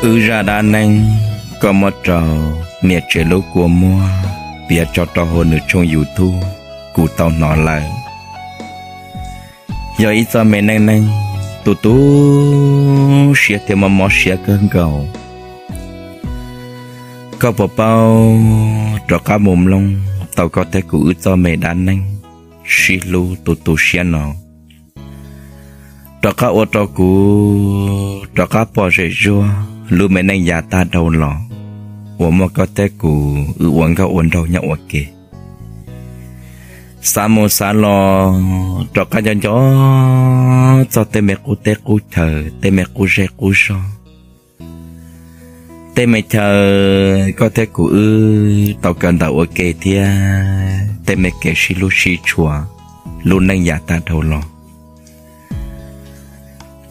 Wb zaj dab neeg koj muab rau niam tsev lub kua muag piav tso rau hauv nws tshooj YouTube, kuv tau hnov lawm. Yog ib txoj me neej neeg tu tu siab thiab mob mob siab kawg nkaus. Koj puas paub rov qab mus mloog tau koj thiab kuv wb txoj me dab neeg sib hlub tu tu siab no, rov qab ua rau kuv rov qab pom zem zuag lub me neej yav tag dhau los uas muaj koj thiab kuv wb ua nkauj ua nraug nyob ua ke. Xav mus xav los rov qab nco nco txog tej me qub teb qub chaw, tej me qub zej qub zog, tej me chaw koj thiab kuv wb tau kawm ntawv ua ke thiab tej me kev sib hlub sib tshua lub neej yav tag dhau los.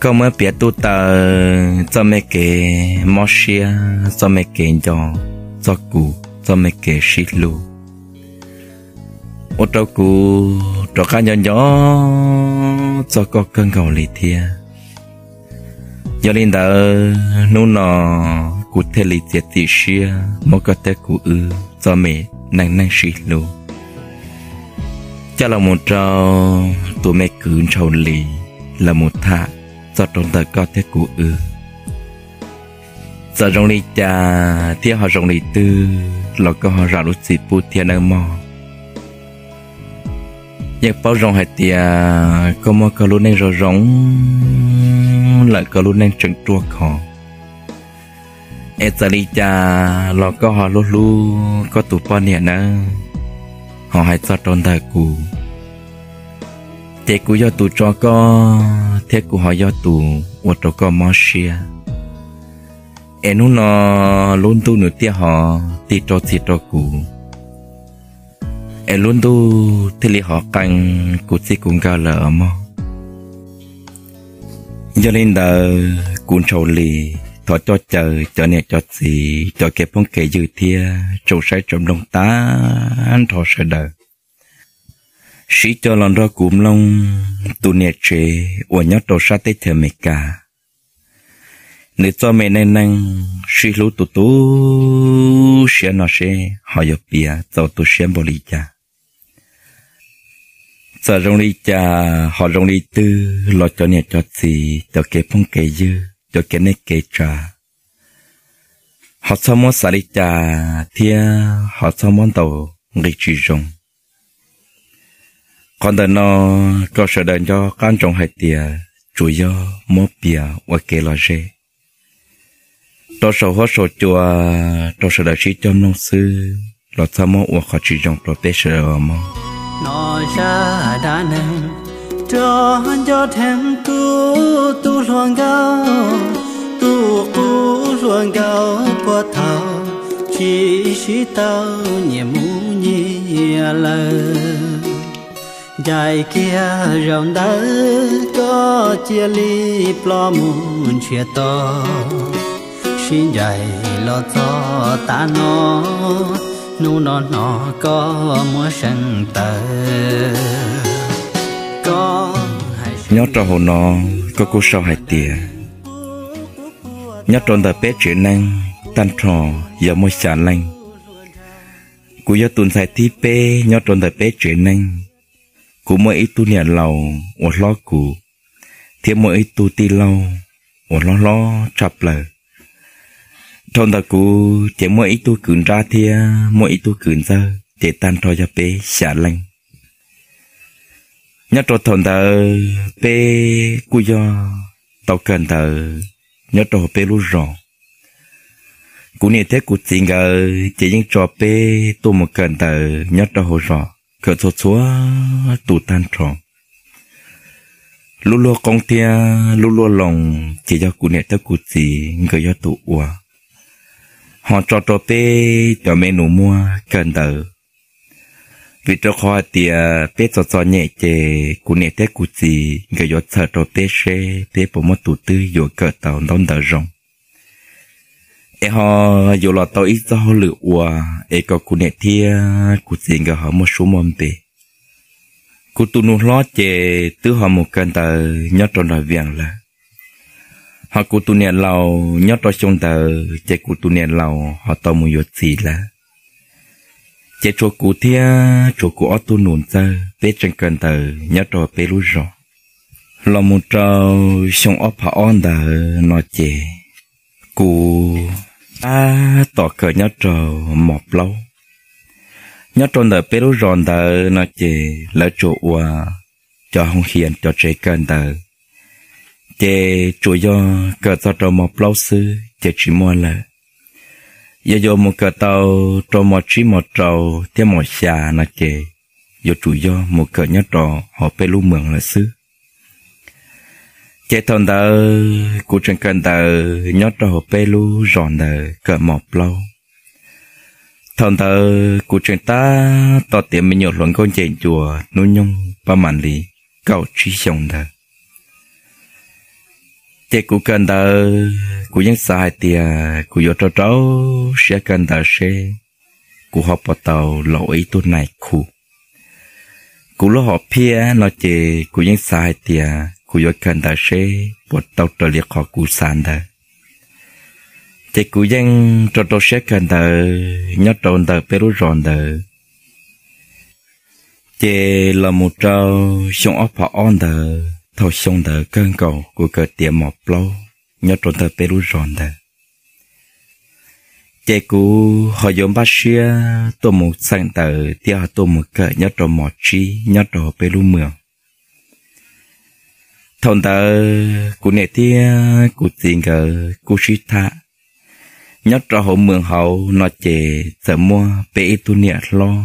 Koj muab piav tuj taws txoj me kev mob siab, txoj me kev nco txog kuv, txoj me kev sib hlub, ua rau kuv rov qab nco nco txog koj kawg nkaus li thiab. Yog li ntawd hnub no kuv thiaj li txiav txim siab muab koj thiab kuv wb txoj me neej neeg sib hlub coj los mus rau tus me kwv Ntshaus Lis los mus tham txog rau ntawm koj thiab kuv wb. Txawm zoo li cas thiab ho zoo li twg los koj ho zam lub txim pub thiab nawb mog. Yeej paub zoo hais tias koj muaj koj lub neej zoo zoo lawm, koj lub neej tseem ruaj khov. Es txawm li cas los koj ho hlub hlub koj tus poj niam nawb. Ho hais txog rau ntawm kuv, ces kuv yog tus tso koj thiab kuv ho yog tus ua rau koj mob siab. Es hnub no lub ntuj nws thiaj ho tig rau txim rau kuv, es lub ntuj thiaj li ho qee kuv txij kuv nkawm lawm os mog. Yog li ntawd kuv Ntshaus Lis thov coj caw cov niam cov txiv, cov kev phooj kev ywg thiab tsoom saib tsoom mloog tag nrho sawv daws sib coj los nrog kuv mloog tus niam tsev uas nyob rau sab teb chaws Amelikas, nws txoj me neej neeg sib hlub tu tu siab no seb ho yuav piav txaus tu siab npaum li cas. Txawm zoo li cas ho zoo li twg los cov niam cov txiv, cov kev phooj kev ywg, cov kev neej kev tsav, ho txhob muab xav li cas thiab ho txhob muab ntaus nqi tsis zoo. Qhov ntawm no kom sawv daws nco qab ntsoov hais tias tsuas yog muab piav ua kev lom zem rau saum huab saum cua rau sawv daws sib cog mloog xwb, los txhob muab ua qhov tsis zoo rau peb sawv daws os mog. No zaj dab neeg rov nco dheev kuv tus hluas nkauj, tus qub hluas nkauj puag thaum tsis sib tau nyias mus nyias lawm. Ncaim kiag zaum ntawd koj cia li ploj mus ntsiag to, sib ncaim los txog tav no, hnub no hnov koj muab seev tawm. Nyob rau hauv no koj kuj sau hais tias nyob rau ntawm peb tsev neeg tag nrho yog muaj xya leej. Kuv yog tus ntxhais thib peb nyob rau ntawm peb tsev neeg. Kuv muaj ib tug niam laus uas hlob kuv, thiab muaj ib tug tij laug uas hlob hlob tshaj plaws. Dhau ntawm kuv ces muaj ib tug kwv nrab thiab muaj ib tug kwv ntxawg, ces tag nrho yog peb xya leej. Nyob rau thaum ntawd peb kuj yog tau kawm ntawv nyob rau hauv peb lub zos. Kuv niam thiab kuv txiv nkawd ces yeej tso peb tuaj mus kawm ntawv nyob rau hauv zos, kawm txhua txhua tus tag nrho. Lub luag qoob thiab lub luag loo ces yog kuv niam thiab kuv txiv nkawd yog tus ua, ho tso rau peb cov me nus muag kawm ntawv. Vim rau qhov hais tias peb txom txom nyem ces kuv niam thiab kuv txiv nkawd yuav txhawm rau peb seb peb puas muaj tus twg yuav kawm tau ntaub ntawv zoo, es ho yuav los tau ib txoj hauj lwm ua, es kom kuv niam thiab kuv txiv nkawd ho muaj suab muaj npe. Kuv tus nus hlob ces twb ho mus kawm ntawv nyob rau nram Vias lawm, Ho kuv tus niam laus nyob rau xyoo ntawd ces kuv tus niam laus ho tau mus yuav txiv lawm. Ces tshuav kuv thiab tshuav kuv ob tug nus ntxawg peb tseem kawm ntawv nyob rau peb lub zos. Los mus rau xyoo ob phav ob ntawd no ces kuv tab tom kawm nyob rau mos plaub. Nyob rau ntawm peb lub zos ntawd no ces lawv tsuas ua cov hoo hias cov tsev kawm ntawv, ces tsuas yog kawm txog rau mos plaub xwb ces tsis muaj lawm. Yog yuav mus kawm tau rau mos tsib mos rau thiab mos xya no ces yuav tsum yog mus kawm nyob rau hauv peb lub moos lawm xwb. Ces thaum ntawd kuv tseem kawm ntawv nyob rau hauv peb lub zos ntawd kawm mos plaub. Thaum ntawd kuv tseem tab tom tiav me nyuam hluas nkauj nce ncua hnub nyoog pab mam li kaum tsib xyoos ntawd. Ces kuv kawm ntawv kuv yeej xav hais tias kuv yuav rau rau siab kawm ntawv seb kuv ho puas tau los ua ib tug nais khu. Kuv lub hom phiaj no ces kuv yeej xav hais tias kuv yuav kawm ntawv seb puas tau raws li qhov kuv xav ntawd. Ces kuv yeej rau rau siab kawm ntawv nyob rau ntawm peb lub zos ntawd. Ces los mus rau xyoo ob phav ob ntawd, thaum xyoo ntawd kawg nkaus kuv kawm tiav mos plaub nyob rau ntawm peb lub zos ntawd. Ces kuv ho yuav npaj siab tuaj mus xeem ntawv thiab ho tuaj mus kawm nyob rau mos tsib nyob rau hauv peb lub moos. Thaum ntawd kuv niam thiab kuv txiv nkawd kuj sib tham. Nyob rau hauv moos hauv no ces txawm muaj peb ib tug niam hlob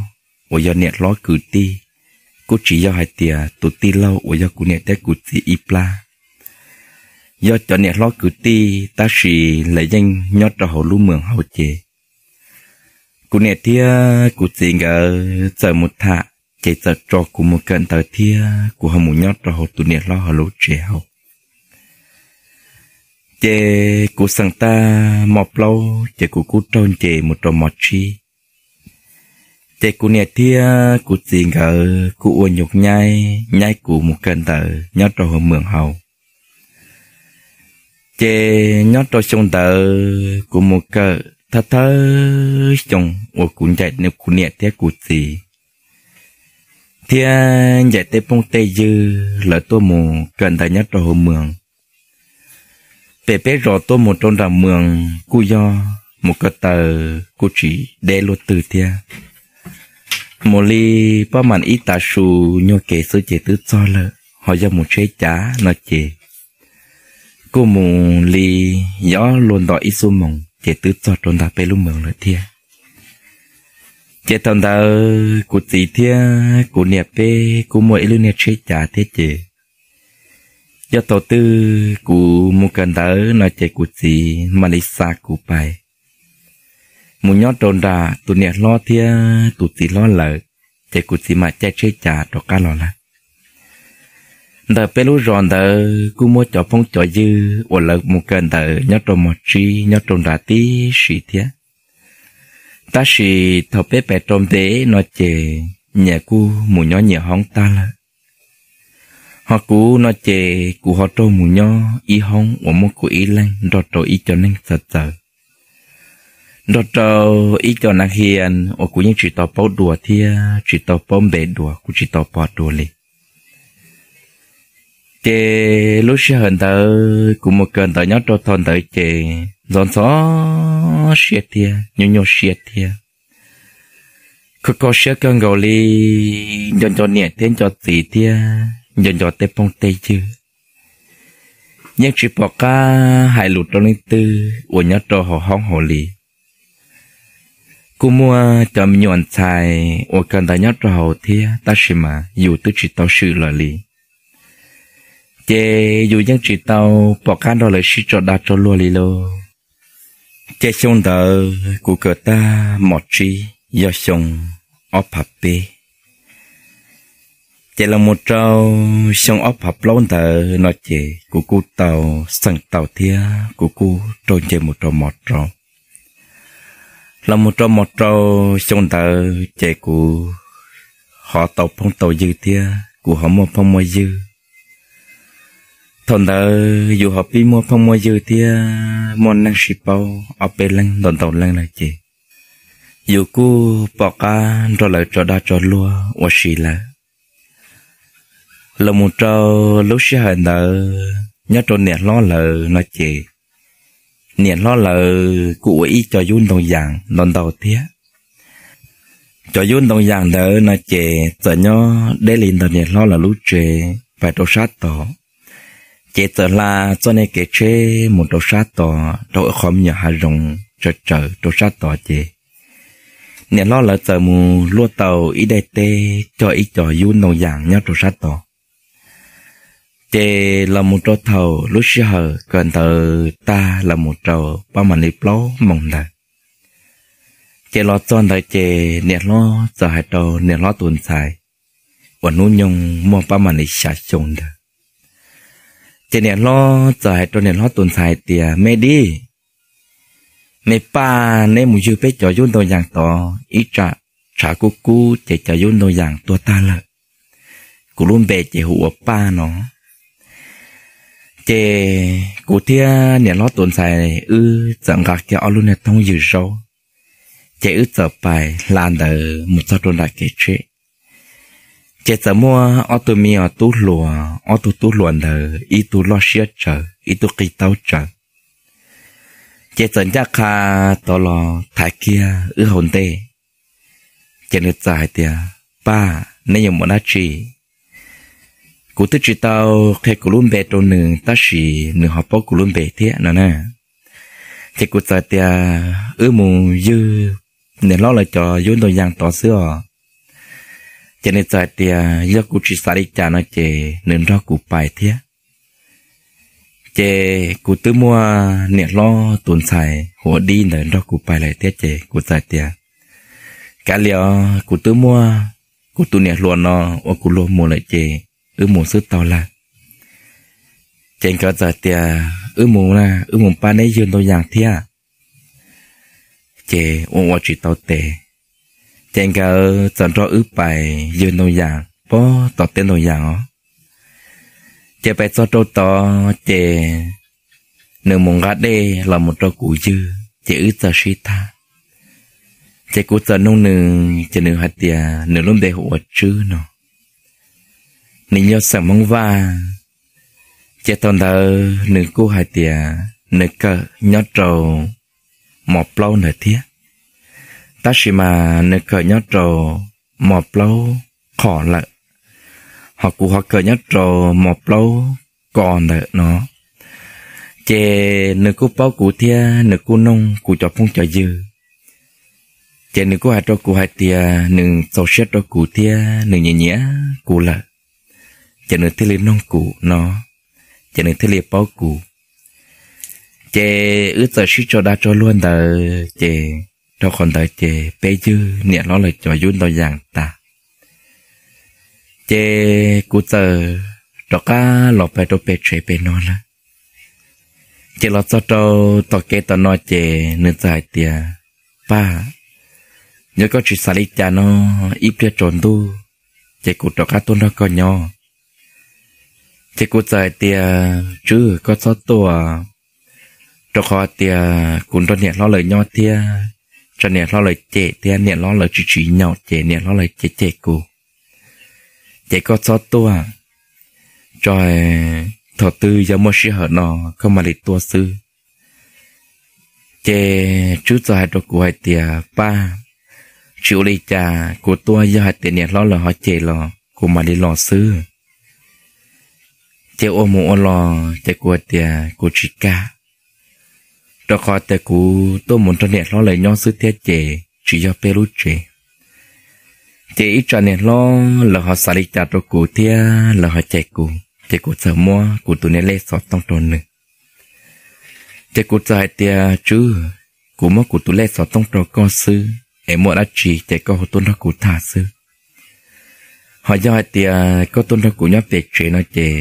uas yog niam hlob kwv tij, kuj tsis yog hais tias tus tij laug uas yog kuv niam thiab kuv txiv ib plab. Yog cov niam hlob kwv tij tab sis lawv yeej nyob rau hauv lub moos hauv ces kuv niam thiab kuv txiv nkawd txawm mus tham, ces txawm tso kuv mus kawm ntawv thiab kuv ho mus nyob rau hauv tus niam hlob hauv lub tsev hauv. Ces kuv xeem tag mos plaub ces kuv kuj raug nce mus rau mos tsib. Ces kuv niam thiab kuv txiv nkawd kuj ua nyuag nyaib nyaib kuv mus kawm ntawv nyob rau hauv moos hauv. Ces nyob rau xyoo ntawd kuv mus kawm thawj thawj xyoo uas kuv ncaim kuv niam thiab kuv txiv, thiab ncaim tej phooj tej ywg lawv tuaj mus kawm ntawv nyob rau hauv moos. Pem peb zos tuaj mus rau nram moos kuj yog mus ko taw, kuj tsis deb luaj twg thiab. Mus li pab mam ib tav su nyuag kev xwb ces twb txog lawm, ho yog mus tsheb cav no ces kuj mus li yob luag nto ib xuab moos ces twb txog rau ntag peb lub moos lawm thiab. Ces thaum ntawd kuv txiv thiab kuv niam peb kuj muaj ib lub niag tsheb cav thiab ces yog thaum twg kuv mus kawm ntawv no ces kuv txiv mam li xa kuv pais mus nyob rau nram tus niam hlob thiab tus txiv hlob lawv, ces kuv txiv mam caij tsheb cav rov qab los lawm. Ntawm peb lub zos ntawd kuj muab cov phooj cov ywg uas lawv mus kawm ntawv nyob rau mos tsib nyob rau nrad tib si thiab. Tab sis thaum peb pais rau npe no ces nyias kuj mus nyob nyias hoob tag lawm. Ho kuv no ces kuv ho raug mus nyob ib hoob uas muaj kuv ib leeg nrog rau ib co neeg txawv txawv, nrog rau ib co nav hia uas kuv yeej tsis tau paub dua thiab tsis tau paub npe dua, kuv tsis tau pom dua li. Ces lub sij hawm ntawd kuv mus kawm ntawv nyob rau thaum ntawd ces ntxhov ntxhov siab thiab nyuaj nyuaj siab thiab, kho kho siab kawg nkaus li. Nco nco niam thiab nco txiv thiab nco nco tej phooj tej ywg, yeej tsis pom qab hais lus rau leej twg uas nyob rau hauv hoob hauv li. Kuj muaj cov me nyuam ntxhais uas kawm ntawv nyob rau hauv thiab tab sis mas yus twb tsis tau swm lawm li, ces yus yeej tsis tau pom qab nrog lawv sib tso dag tso luag li lauj. Ces xyoo ntawd kuv kawm tag mos tsib, yog xyoo ob phav peb, ces los mus rau xyoo ob phav plaub ntawd no ces kuv kuj tau xeem tau thiab kuv kuj raug nce mus rau mos rau. Los mus rau mos rau xyoo ntawd ces kuv ho tau phooj tau ywg thiab kuv ho muaj phooj muaj ywg. Thaum ntawd yus ho pib muaj phooj muaj ywg thiab muaj neej sib paub ob peb leeg ntau ntau leej lawm ces yus kuj pom qab nrog lawv tso dag tso luag ua si lawm. Los mus rau lub sij hawm ntawd nyob rau niam hlob lawv no ces niam hlob lawv kuj ua ib co yub ntoo yas ntau ntau thiab. Cov yub ntoo yas ntawd no ces txawm nyob deb li ntawm niam hlob lawv lub tsev pais rau sab tod, ces txawm hla txoj niag kev tsheb mus rau sab tod rau qhov me nyuam hav zoov tsawv tsawv rau sab tod ces niam hlob lawv txawm mus luaj tau ib daim teb cog ib co yub ntoo yas nyob rau sab tod. Ces los mus rau thaum lub sij hawm kawm ntawv tag los mus rau pab mam li plaub moos ntawd, ces los txog ntawd ces niam hlob txawm hais rau niam hlob tus ntxhais uas hnub nyoog muaj pab mam li xya xyoo ntawd, ces niam hlob txawm hais rau niam hlob tus ntxhais tias, Me dib, me paj, neb mus ywg peb cov yub ntoo yas tod, ib tsam tshav kub kub ces cov yub ntoo yas tuag tag lawm. Kuv lub npe ces hu ua Paj no. Ces kuv thiab niam hlob tus ntxhais wb txawm nqa kiag ob lub niag thoob ywg zaub, ces wb txawm pais hla ntawd mus txog rau nram kev tsheb. Ces txawm muaj ob tug me os tub hluas, ob tug tub hluas ntawd ib tug loj siab tsawv ib tug qig taub tsawv, ces txawm ncaj qha tod los thaiv kiag wb hauv ntej. Ces nws txawm hais tias, Paj, neb yuav mus dab tsi? Kuv twb tsis tau qhia kuv lub npe rau nws tab sis nws ho paub kuv lub npe thiab no na. Ces kuv txawm tias, Wb mus ywg niam hlob lawv cov yub ntoo yas tod xwb os. Ces nws txawm hais tias yog kuv tsis xav li cas no ces nws nrog kuv pais thiab. Ces kuv twb muaj niam hlob tus ntxhais hu ua Dib ntawd nrog kuv pais lawm thiab ces kuv txawm tias, Kav liam os, kuv twb muaj kuv tus niam hluas no ua kuv luag mus lawm ces wb mus xwb tau lawm. Ces nkawd txawm tias, Wb mus na, wb mus pab neb ywg ntoo yas thiab. Ces ua ua tsis tau tes, ces nkawd txawm nrog wb pais ywg ntoo yas pog tom tej ntoo yas os. Ces pais txog rau tod ces nws mus nqa dej los mus rau kuv ywg ces wb txawm sib tham. Ces kuv txawm nug nws ces nws hais tias nws lub npe hu ua Tswb no, nws yog xeem Hmoob Vaj. Ces thaum ntawd nws kuj hais tias nws kawm nyob rau mos plaub ntawd thiab, tab sis mas nws kawm nyob rau mos plaub qhov lawm, ho kuv ho kawm nyob rau mos plaub ko ntawm no. Ces nws kuj paub kuv thiab nws kuj noog kuv cov phooj cov ywg, ces nws kuj hais rau kuv hais tias nws txaus siab rau kuv thiab nws nyiam nyiam kuv lawm, ces nws thiaj li noog kuv no, ces nws thiaj li paub kuv. Ces wb txawm sib tso dag tso luag ntawd ces rau qhov ntawd ces peb ywg niam hlob lawv cov yub ntoo yas tas, ces kuv txawm rov qab los pais rau pem tsev pem no lawm. Ces los txog rau tom kev tom no ces nws txawm hais tias, Paj, yog koj tsis xav li cas no, ib pliag tsaus ntuj ces kuv rov qab tuaj nrog koj nyob. Ces kuv txawm hais tias, Tswb, koj txhob tuaj, rau qhov tias kuv nrog niam hlob lawv nyob thiab, tsam niam hlob lawv cem thiab niam hlob lawv tsis tsim nyog ces niam hlob lawv cem cem kuv. Ces koj txhob tuaj, tso, thaum twg yog muaj sij hawm no koj mam li tuaj xwb. Ces Tswb txawm hais rau kuv hais tias, Paj, tsis ua li cas, kuv tuaj yog hais tias niam hlob lawv ho cem los kuv mam li los xwb. Ces ua mus ua los ces kuv hais tias kuv tsis kam, rau qhov tias kuv tuaj mus nrog niam hlob lawv nyob xwb thiab ces tsis yog peb lub tsev. Ces ib tsam niam hlob lawv ho xav li cas rau kuv thiab lawv ho cem kuv ces kuv txawm muab kuv tus niag lej xov tooj rau nws. Ces kuv txawm hais tias, Tswb, kuv muab kuv tus lej xov tooj rau koj xwb es muaj dab tsi ces koj hu tuaj nrog kuv tham xwb. Ho yog hais tias koj tuaj nrog kuv nyob pem tsev no ces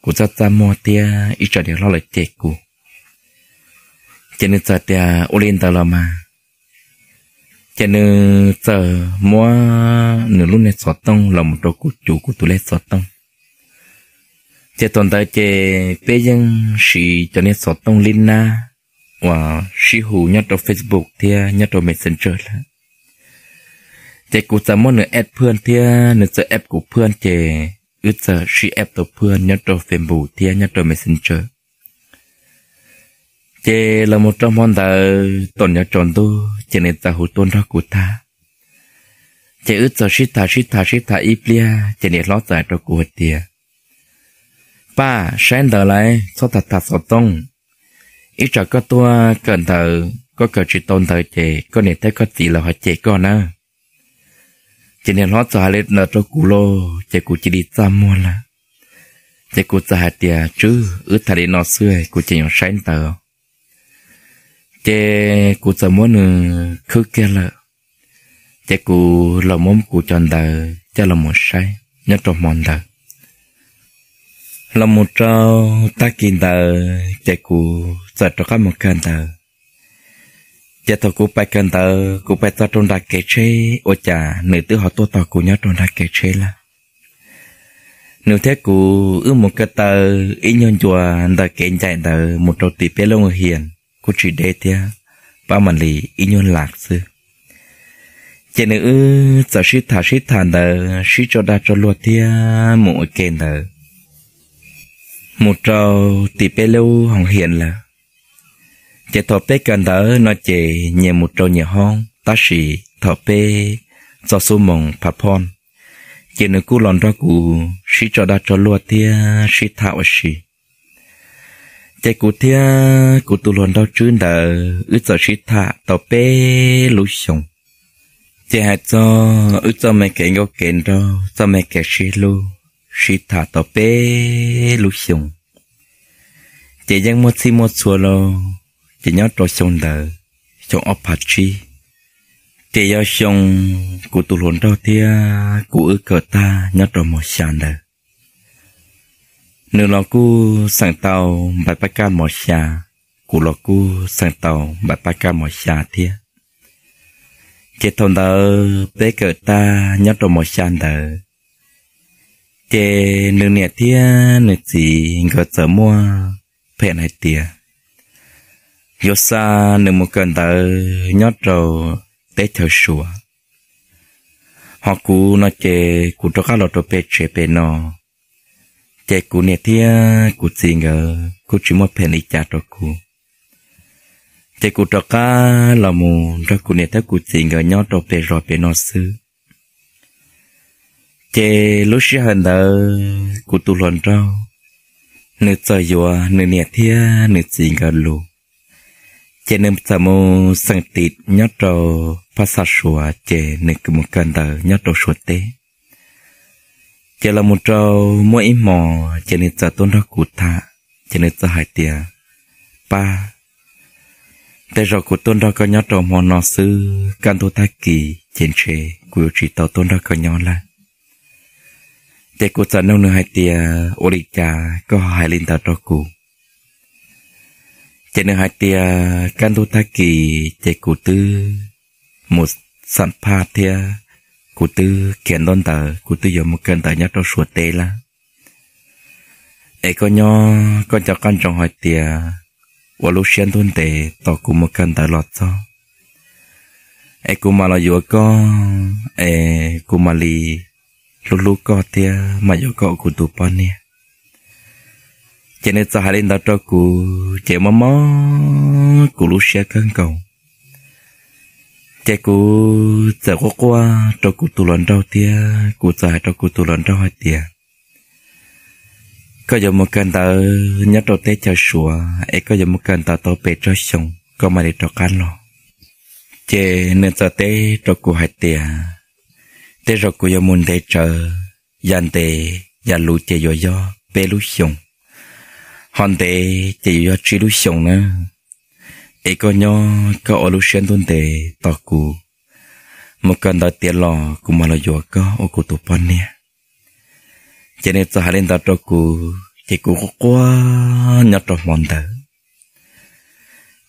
kuv txaj txaj muag thiab ib tsam niam hlob lawv cem kuv. Ces nws txawm tias, Ua li ntawd los mas. Ces nws txawm muab nws lub niag xov tooj los mus rau kuv cuv kuv tus lej xov tooj. Ces thaum ntawd ces peb yeej siv cov niag xov tooj lib nab uas sib hu nyob rau Facebook thiab nyob rau Messenger lawm. Ces kuv txawm muab nws add phwaj thiab nws txawm add kuv phwaj, ces wb txawm sib add tau phwaj nyob rau Facebook thiab nyob rau Messenger. Ces los mus rau hmo ntawd tom nyob tsaus ntuj ces nws txawm hu tuaj nrog kuv tham. Ces wb txawm sib tham sib tham sib tham ib pliag ces niam hlob txawm hais rau kuv hais tias, Paj, saib ntawv lawm, txhob tham tham xov tooj. Ib tsam koj tuaj kawm ntawv, koj kawm tsis tau ntawv ces koj niam thiab koj txiv lawv ho cem koj nawb. Ces niam hlob txawm hais li ntawd rau kuv lauj, ces kuv cia li txaj muag lawm. Ces kuv txawm hais tias, Tswb, wb tham li no xwb, kuv ces yuav saib ntawv. Ces kuv txawm muab nws khwb kiag lawm. Ces kuv los muab kuv cov ntawv coj los mus saib nyob rau hmo ntawd. Los mus rau tag kis ntawd ces kuv txawm rov qab mus kawm ntawv. Ces thaum kuv pais kawm ntawv, kuv pais txog rau nram kev tsheb, ua cas nws twb ho tuaj tos kuv nyob rau nram kev tsheb lawm. Nws thiab kuv wb mus ko taw ib nyuag ncua ntawm kev ncaim ntawd mus rau tim peb lub ua hias, kuj tsis deb thiab, pab mam li ib nyuag lam xwb. Ces nws wb txawm sib tham sib tham ntawd, sib tso dag tso luag thiab mus ua ke ntawd mus rau tim peb lub hoo hias lawm. Ces thaum peb kawm ntawv no ces nyias mus rau nyias hoob, tab sis thaum peb txog xub moos phav phoj, ces nws kuj los nrog kuv sib tso dag tso luag thiab sib tham ua si. Ces kuv thiab kuv tus hluas nraug Tswb ntawd wb txawm sib tham tau peb lub xyoos. Ces hais txog wb txoj me kev nkauj kev nraug, txoj me kev sib hlub, sib tham tau peb lub xyoos. Ces yeej muaj txhij muaj txhua lauj, ces nyob rau xyoo ntawd, xyoo ob phav tsib, ces yog xyoo kuv tus hluas nraug thiab kuv wb kawm tag nyob rau mos xya ntawd. Nws los kuj xeem tau npaim paj kaj mos xya, kuv los kuj xeem tau npaim paj kaj mos xya thiab. Ces thaum ntawd peb kawm tag nyob rau mos xya ntawd, ces nws niam thiab nws txiv nkawd txawm muaj pheem hais tias yuav xa nws mus kawm ntawv nyob rau teb chaws Suav. Ho kuv no ces kuv rov qab los rau pem tsev pem no, ces kuv niam thiab kuv txiv nkawd kuj tsis muaj pheem li cas rau kuv. Ces kuv rov qab los mus nrog kuv niam thiab kuv txiv nkawd nyob rau pem zos pem no xwb. Ces lub sij hawm ntawd kuv tus hluas nraug, nws txawm yuav nws niam thiab nws txiv nkawd lus, ces nws txawm mus xeem tim nyob rau phab xa Suav, ces nws mus kawm ntawv nyob rau Suav teb. Ces los mus rau muaj ib hmos ces nws txawm tuaj nrog kuv tham, ces nws txawm hais tias, Paj, tej zaum kuv tuaj nrog koj nyob rau hmo no xwb, kaj ntug tag kis ces ntshe kuv yuav tsis tau tuaj nrog koj nyob lawm. Ces kuv txawm nug nws hais tias, Ua li cas koj ho hais li ntawd rau kuv? Ces nws hais tias, Kaj ntug tag kis ces kuv twb mus xam phaj thiab kuv twb khiav ntaub ntawv, kuv twb yuav mus kawm ntawv nyob rau Suav teb lawm. Es koj nyob koj nco qab ntsoov hais tias ua lub siab ntuj ntev tos kuv mus kawm ntawv los txog, es kuv mam los yuav koj, es kuv mam li hlub hlub koj thiab mam yuav koj ua kuv tus poj niam. Ces nws txawm hais li ntawd rau kuv ces mob mob kuv lub siab kawg nkaus. Ces kuv txawm quaj quaj rau kuv tus hluas nraug thiab kuv txawm hais rau kuv tus hluas nraug hais tias, Koj yuav mus kawm ntawv nyob rau teb chaws Suav es koj yuav mus kawm ntawv tau pes tsawg xyoo koj mam li rov qab los? Ces nws txawm teb rau kuv hais tias, Tej zaum kuv yuav mus ntev tsawv, yam ntev yam luv ces yuav yog peb lub xyoos, ho ntev ces yuav yog tsib lub xyoos na. Es koj nyob koj ua lub siab ntuj ntev tos kuv mus kawm ntawv tiav los kuv mam los yuav koj ua kuv tus poj niam. Ces nws txawm hais li ntawd rau kuv ces kuv quaj quaj nyob rau hmo ntawd.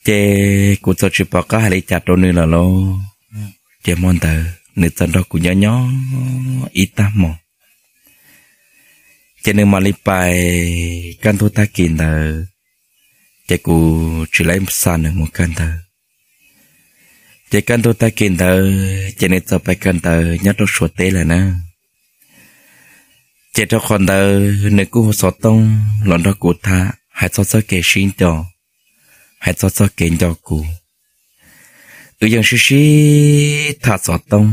Ces kuv txawm tsis pom qab hais li cas rau nws lawm lauj. Ces hmo ntawd nws txawm nrog kuv nyob nyob ib tag hmo. Ces nws mam li pais kaj ntug tag kis ntawd, ces kuv tsis laib xa nws mus kawm ntawv. Ces kaj ntug tag kis ntawd ces nws txawm pais kawm ntawv nyob rau Suav teb lawm na. Ces rau qhov ntawd nws kuj hu xov tooj los nrog kuv tham hais txog txoj kev sib nco, hais txog txoj kev nco kuv. Wb yeej sib sib tham xov tooj,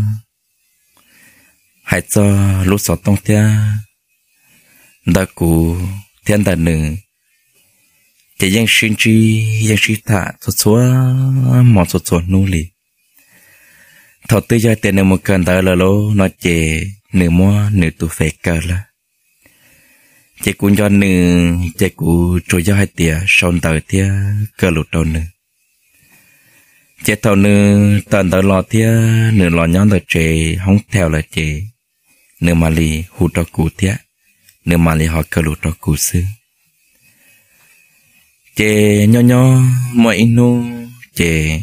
hais txog lub xov tooj thiab ntawm kuv thiab ntawm nws, ces yeej sib ntsib yeej sib tham txhua txhua hmo txhua txhua hnub li. Thaum twg yog tias nws mus kawm ntawv lawm lauj no ces nws muab nws tus fej kaw lawm. Ces kuv nco nws ces kuv tsuas yog hais tias sau ntawv thiab kaw lus rau nws. Ces thaum nws tawm ntawv los thiab nws los nyob ntawm tsev hoob thaus lawm ces nws mam li hu rau kuv thiab nws mam li ho kaw lus rau kuv xwb. Ces nyob nyob muaj ib hnub ces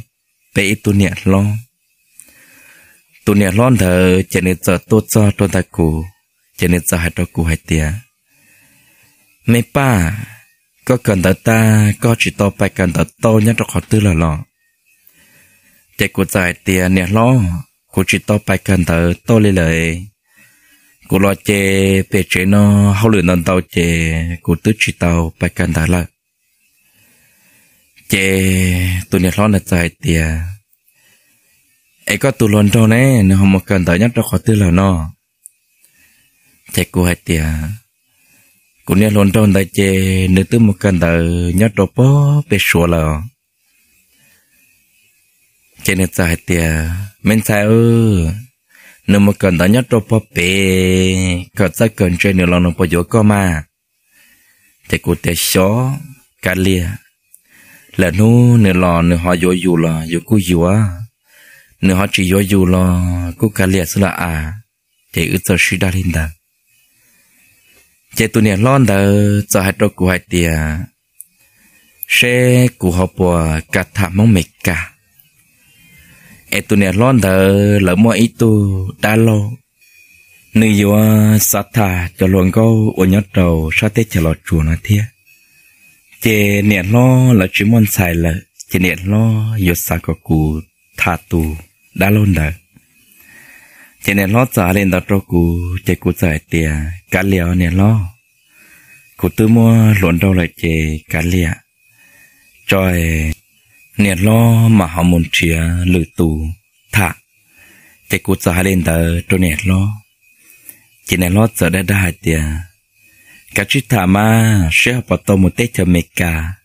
peb ib tug niam hlob, tus niam hlob ntawd ces nws txawm tuaj txog rau ntawm kuv, ces nws txawm hais rau kuv hais tias, Me Paj, koj kawm ntawv tag koj tsis tau pais kawm ntawv tau nyob rau qhov twg lawm los? Ces kuv txawm hais tias, Niam hlob, kuv tsis tau pais kawm ntawv tau li lawm. Kuv los ces pem tsev no hauj lwm ntau ntau ces kuv twb tsis tau pais kawm ntawv lawm. Ces tus niam hlob ntawd txawm hais tias, Es koj tus hluas nraug ne, nws ho mus kawm ntawv nyob rau qhov twg lawm no? Ces kuv hais tias, Kuv niag hluas nraug ntawd ces nws twb mus kawm ntawv nyob rau pem Suav lawm. Ces nws txawm hais tias, Me ntxhais, nws mus kawm ntawv nyob rau pem, kawm txawj kawm ntse nws los nws puas yuav koj mas? Ces kuv tias, Xyov, kav liam, lwm hnub nws los nws ho yuav yus los yus kuj yuav, nws ho tsis yuav yus los kuj kav liam xwb los as. Ces wb txawm sib dag li ntawd. Ces tus niam hlob ntawd txawm hais rau kuv hais tias, Seb kuv ho puas kam tham Hmoob Mes Kas. Es tus niam hlob ntawd lawv muaj ib tug dab laug, nws yuav xav tham cov hluas nkauj uas nyob rau sab teb chaws Los Tsuas no thiab. Ces niam hlob lawv tsis muaj ntxhais lawm ces niam hlob yuav xav kom kuv tham tus dab laug ntawd. Ces niam hlob txawm hais li ntawd rau kuv ces kuv txawm hais tias, Kav liam os niam hlob, kuv twb muaj hluas nraug lawm ces kav liam tso, niam hlob mam ho mus nrhiav lwm tus tham. Ces kuv txawm hais li ntawd rau niam hlob. Ces niam hlob txawm dag dag hais tias, Kav tsij tham mas, seb ho puas tau mus teb chaws Amelikas.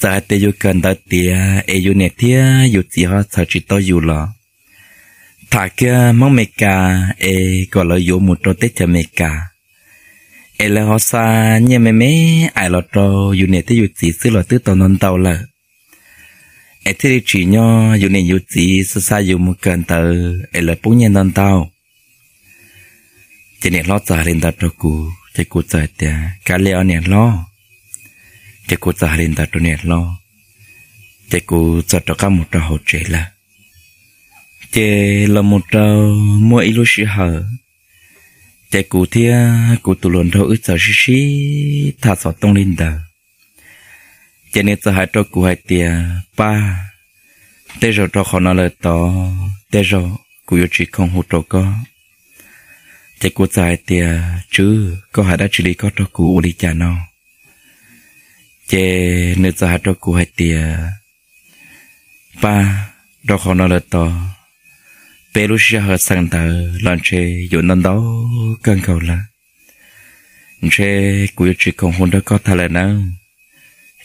Txawm hais tias yus kawm ntawv tiav es yus niam thiab yus txiv ho txhawj tsis tau yus los tham kiag Hmoob Amelikas es kom lawv yuav mus rau teb chaws Amelikas, es lawv ho xa nyiaj me me ais los rau yus niam thiab yus txiv xwb los twb tau ntau ntau lawm. Es thiaj li tsim nyog yus niam yus txiv xa xa yus mus kawm ntawv es lawv poob nyiaj ntau ntau. Ces niam hlob txawm hais li ntawd rau kuv ces kuv txawm hais tias, Kav liam os niam hlob. Ces kuv txawm hais li ntawd rau niam hlob, ces kuv txawm rov qab mus rau hauv tsev lawm. Ces los mus rau muaj ib lub sij hawm, ces kuv thiab kuv tus hluas nraug wb txawm sib sib tham xov tooj li ntawd. Ces nws txawm hais rau kuv hais tias, Paj, tej zaum rau qhov no lawm tod tej zaum kuv yuav tsis khoom hu rau koj. Ces kuv txawm hais tias, Tswv, koj hais dab tsi li koj rau kuv ua li cas no? Ces nws txawm hais rau kuv hais tias, Paj, rau qhov no lawm tod, peb lub sij hawm xeem ntawv los ntshe yuav ntau ntau kawg nkaus lawm. Ntshe kuv yuav tsis khoom hu nrog koj tham lawm nawb.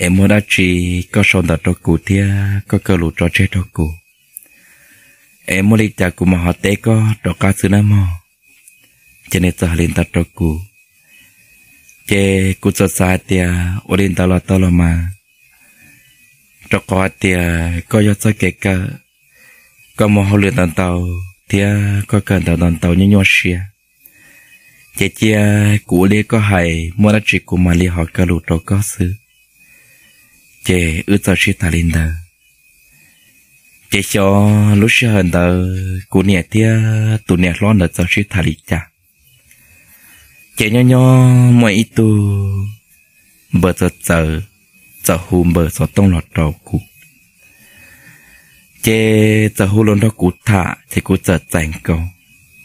Es muaj dab tsi koj sau ntawv rau kuv thiab koj kaw lus tso tseg rau kuv, es muaj li cas kuv mam ho teb koj rov qab xwb nawb mog. Ces nws txawm hais li ntawd rau kuv. Ces kuv txawm xav hais tias ua li ntawd los tau los mas, rau qhov hais tias koj yog txoj kev kawm, koj muaj hauj lwm ntau ntau thiab koj kawm ntawv ntau ntau nyuaj nyuaj siab, ces cia kuv ua li koj hais, muaj dab tsi kuv mam li ho kaw lus rau koj xwb. Ces wb txawm sib tham li ntawd. Ces xyov lub sij hawm ntawd kuv niam thiab tus niam hlob ntawd txawm sib tham li cas, Ces nyob nyob muaj ib tug npawg txawv txawv txawm hu npawg xov tooj los rau kuv, ces txawm hu los nrog kuv tham ces kuv txawm txais nkaus.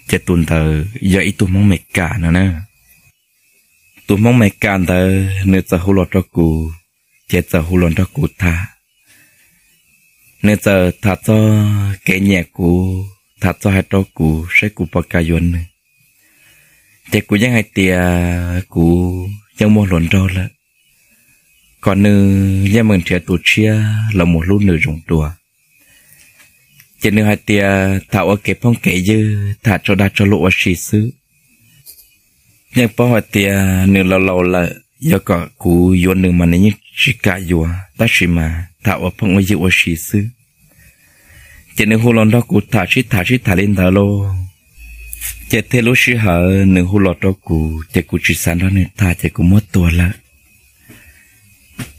Ces tus ntawd yog ib tug Hmoob Meskas no na. Tus Hmoob Meskas ntawd nws txawm hu los rau kuv, ces txawm hu los nrog kuv tham. Nws txawm tham txog kev nyiam kuv, tham txog hais rau kuv saib kuv puas kam yuav nws. Ces kuv yeej hais tias kuv yeej muaj hluas nraug lawm, kom nws yeej meem nrhiav tus tshiab los mus hlub nws zoo dua. Ces nws hais tias tham ua kev phooj kev ywg, tham tso dag tso luag ua si xwb. Yeej paub hais tias nws laus laus lawm, yog kom kuv yuav nws mas nws yeej tsis kam yuav, tab sis mas tham ua phooj ua ywg ua si xwb. Ces nws hu los nrog kuv tham sib tham sib tham li ntawd lauj. Ces thiaj lub sij hawm nws hu los rau kuv ces kuv tsis xav nrog nws tham ces kuv muab tuag lawm.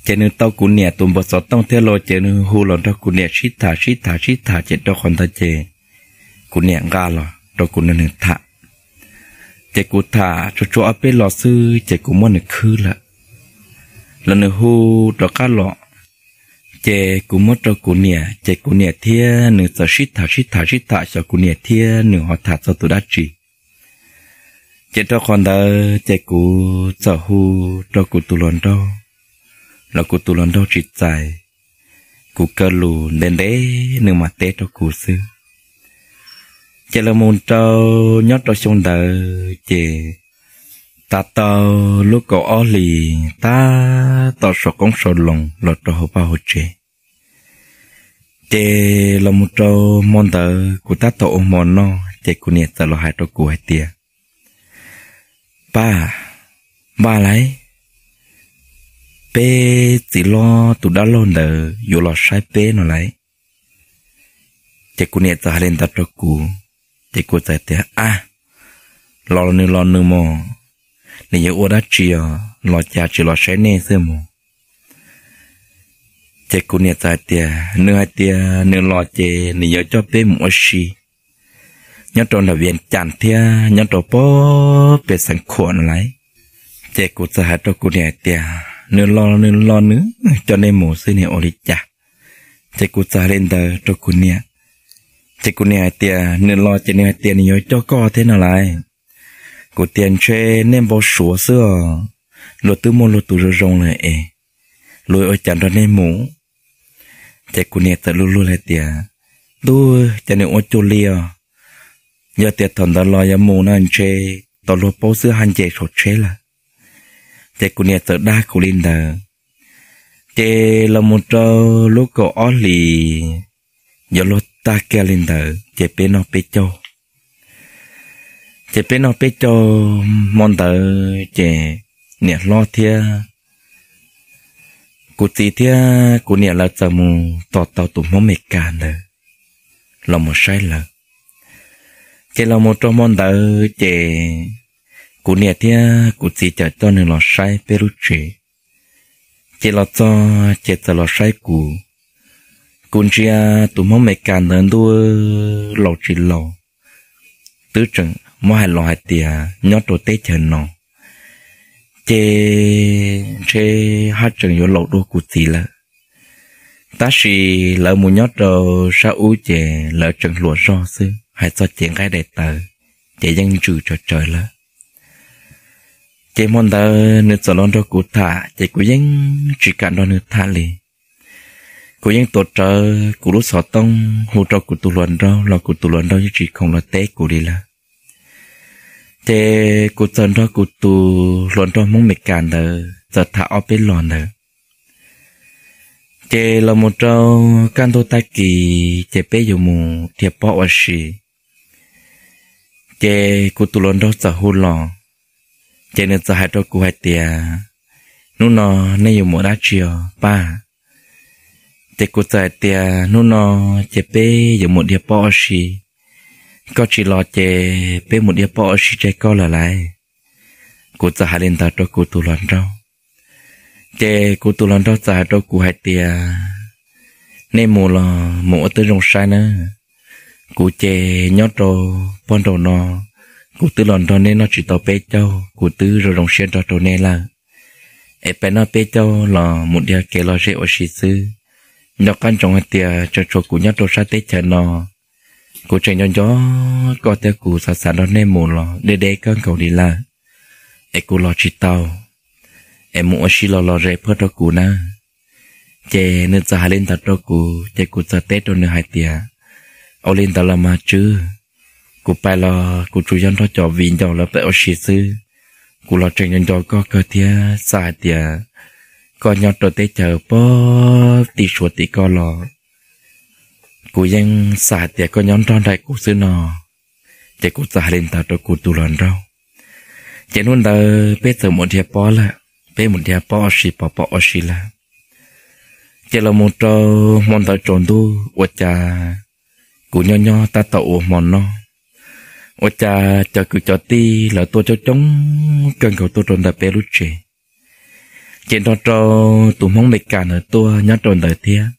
Ces nws tau kuv niam tus npawg xov tooj thiab lauj, ces nws hu los nrog kuv niam sib tham sib tham sib tham ces rau qhov ntawd ces kuv niam nqa los rau kuv nrog nws tham. Ces kuv tham tsuag tsuag ob peb los xwb ces kuv muab nws khwb lawm. Los nws hu rov qab los, ces kuv muab rau kuv niam, ces kuv niam thiab nws txawm sib tham sib tham sib tham xyov kuv niam thiab nws ho tham txog tus dab tsi. Ces rau qhov ntawd ces kuv txawm hu rau kuv tus hluas nraug, los kuv tus hluas nraug tsis txais, kuv kaw lus ntev ntev nws mam teb rau kuv xwb. Ces los mus rau nyob rau xyoo ntawd ces tas tau lub kaum ob hlis tab tom sau qoob sau loo los rau hauv vaj hauv tsev. Ces los mus rau hmo ntawd kuv tab tom ua hmo noj ces kuv niam txawm los hais rau kuv hais tias, Pab, npaj lauj, peb txiv hlob tus dab laug ntawd yuav los saib peb no lauj. Ces kuv niam txawm hais li ntawd rau kuv, ces kuv txawm tias, A, los los nws los nws mus, nws yuav ua dab tsi os, los cas tsis los saib nej xwb mus. Ces kuv niam txawm hais tias, Nws hais tias nws los ces nws yuav coj peb mus ua si nyob rau nram Vias Cas thiab nyob rau pem Xeev Khuam no lauj. Ces kuv txawm hais rau kuv niam hais tias, Nws los nws los nws coj nej mus xwb, nws ua li cas? Ces kuv txawm hais li ntawd rau kuv niam. Ces kuv niam hais tias, Nws los ces nws hais tias nws yuav coj koj thiab no lauj. Kuv tias, Ntshe nej npau suav xwb os, luag twb muaj luag tus zoo zoo lawm es luag ua cas nrog nej mus? Ces kuv niam txawm luag luag hais tias, Ntuj, cas nws ua cuag li os, yog tias thaum ntawd los yog mus no ntshe tau luag paub xwb haj nce saum tsheb lawm. Ces kuv niam txawm dag kuv li ntawd. Ces los mus rau lub kaum ob hlis yuav luag tag kiag li ntawd ces peb noj peb caug. Ces peb noj peb caug hmo ntawd ces niam hlob thiab kuv txiv thiab kuv niam lawv txawm mus tos tau tus Hmoob Meskas ntawd los mus saib lawv. Ces los mus rau hmo ntawd ces kuv niam thiab kuv txiv txawm coj nws los saib peb lub tsev. Ces los txog ces txawm los saib kuv. Kuv ntsia tus Hmoob Meskas ntawd ntuj laus tsis laus, twb tseem muab hais los hais tias nyob rau teb chaws no ces ntshe haj tseem yuav laus dua kuv txiv lawm. Tab sis lawv mus nyob rau sab ub ces lawv tseem hluas zog xwb, hais txog cev nqaij daim tawv ces yeej ntsws tsawv tsawv lawm. Ces hmo ntawd nws txawm los nrog kuv tham ces kuv yeej tsis kam nrog nws tham li. Kuv yeej tuav rawv kuv lub xov tooj hu rau kuv tus hluas nraug los kuv tus hluas nraug yeej tsis khoom los teb kuv li lawm. Ces kuv txawm nrog kuv tus hluas nraug Hmoob Meskas ntawd txawm tham ob peb los ntawd. Ces los mus rau kaj ntug tag kis ces peb yuav mus dhia pob ua si. Ces kuv tus hluas nraug txawm hu los, ces nws txawm hais rau kuv hais tias, Hnub no nej yuav mus dab tsi os Paj? Ces kuv txawm hais tias, Hnub no ces peb yuav mus dhia pob ua si, koj tsis los ces peb mus dhia pob ua si tseg koj lawm lauj. Kuv txawm hais li ntawd rau kuv tus hluas nraug. Ces kuv tus hluas nraug txawm hais rau kuv hais tias, Nej mus los mus ua twb zoo saib nawb, kuv ces nyob rau pog nraum no, kuv twb los nrog nej noj tsis tau peb caug, kuv twb zoo zoo siab nrog rau nej lawm. Es peb noj peb caug los mus dhia kev los ze ua si xwb. Nco qab ntsoov hais tias tseem tshuav kuv nyob rau sab teb chaws no, kuv tseem nco nco koj thiab kuv xav xav nrog nej mus los deb deb kawg nkaus li lawm, es kuv los tsis tau, es mus ua si los los ze pab rau kuv nawb. Ces nws txawm hais li ntawd rau kuv ces kuv txawm teb rau nws hais tias, ua li ntawd los mas tswb, kuv pais los kuv tsuas yog nrog cov viv ncaus lawv pem ua si xwb. Kuv los tseem nco nco koj kawg thiab xav hais tias koj nyob rau teb chaws pog tim Suav tim koj los, kuv yeej xav hais tias koj nyob nrog nraim kuv xwb no. Ces kuv txawm hais li ntawd rau kuv tus hluas nraug. Ces hnub ntawd peb txawm mus dhia pob lawm, peb mus dhia pob ua si pov pob ua si lawm. Ces los mus rau hmo ntawd tsaus ntuj ua cas kuv nyob nyob tab tom ua hmo noj, ua cas cov kwv cov tij lawv tuaj coob coob kawg nkaus tuaj rau ntawm peb lub tsev. Ces nrog rau tus Hmoob Meskas ntawd tuaj nyob rau ntawd thiab.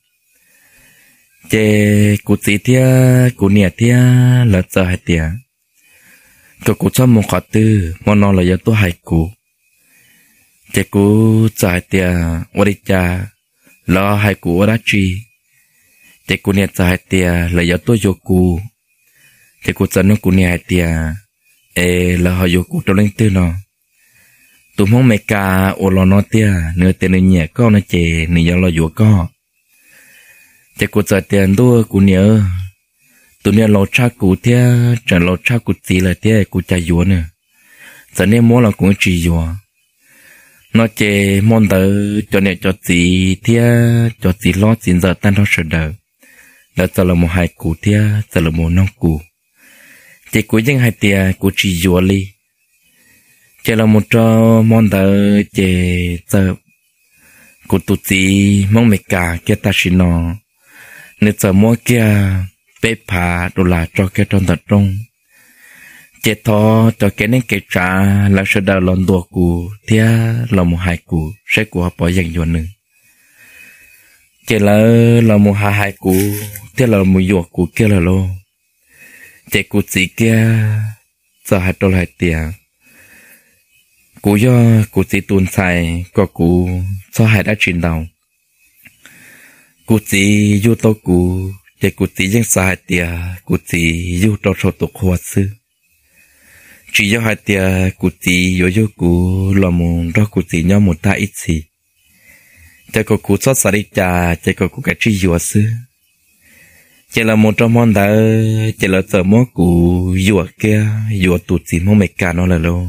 Ces kuv txiv thiab kuv niam thiab lawv txawm hais tias kom kuv txhob mus qhov twg, hmo no lawv yuav tuaj hais kuv. Ces kuv txawm hais tias ua li cas, lawv hais kuv ua dab tsi? Ces kuv niam txawm hais tias lawv yuav tuaj yuav kuv. Ces kuv txawm nug kuv niam hais tias, es lawv ho yuav kuv rau leej twg no? Tus Hmoob Meskas uas los no tiag, nws tias nws nyiam koj no ces nws yuav los yuav koj. Ces kuv txawm tias ntuj kuv niam, tus niag laus tshaj kuv thiab tseem laus tshaj kuv txiv lawm thiab kuv cas yuav nws, txawm nej muab los kuv tsis yuav. No ces hmo ntawd cov niam cov txiv thiab cov txiv hlob txiv ntxawm tag nrho sawv daws, lawv txawm los mus hais kuv thiab txawm los mus noog kuv. Ces kuv yeej hais tias kuv tsis yuav li. Ces los mus rau hmo ntawd ces txawm kuv tus txiv Hmoob Meskas kiag tam sim no, nws txawm muab kiag peb phav dollar tso kiag rau ntawm rooj. Ces thov cov kev neej kev tsav lawv sawv daws los ntuas kuv thiab los mus hais kuv saib kuv ho puas yeem yuav nws. Ces lawv los mus hais hais kuv thiab los mus yuam kuv kiag lawm lauj. Ces kuv txiv kiag txawm hais rau lawv hais tias, kuv yog kuv txiv tus ntxhais kom kuv txhob hais dab tsi ntau. Kuv txiv yug tau kuv ces kuv txiv yeej xav hais tias kuv txiv yug rau saum tus qhua xwb, tsis yog hais tias kuv txiv yuav yug kuv los mus nrog kuv txiv nyob mus tag ib txhis. Ces kom kuv txhob xav li cas ces kom kuv kav tsij yuav xwb. Ces los mus rau hmo ntawd ces lawv txawm muab kuv yuam kiag yuav tus txiv Hmoob Meskas no lawm lauj.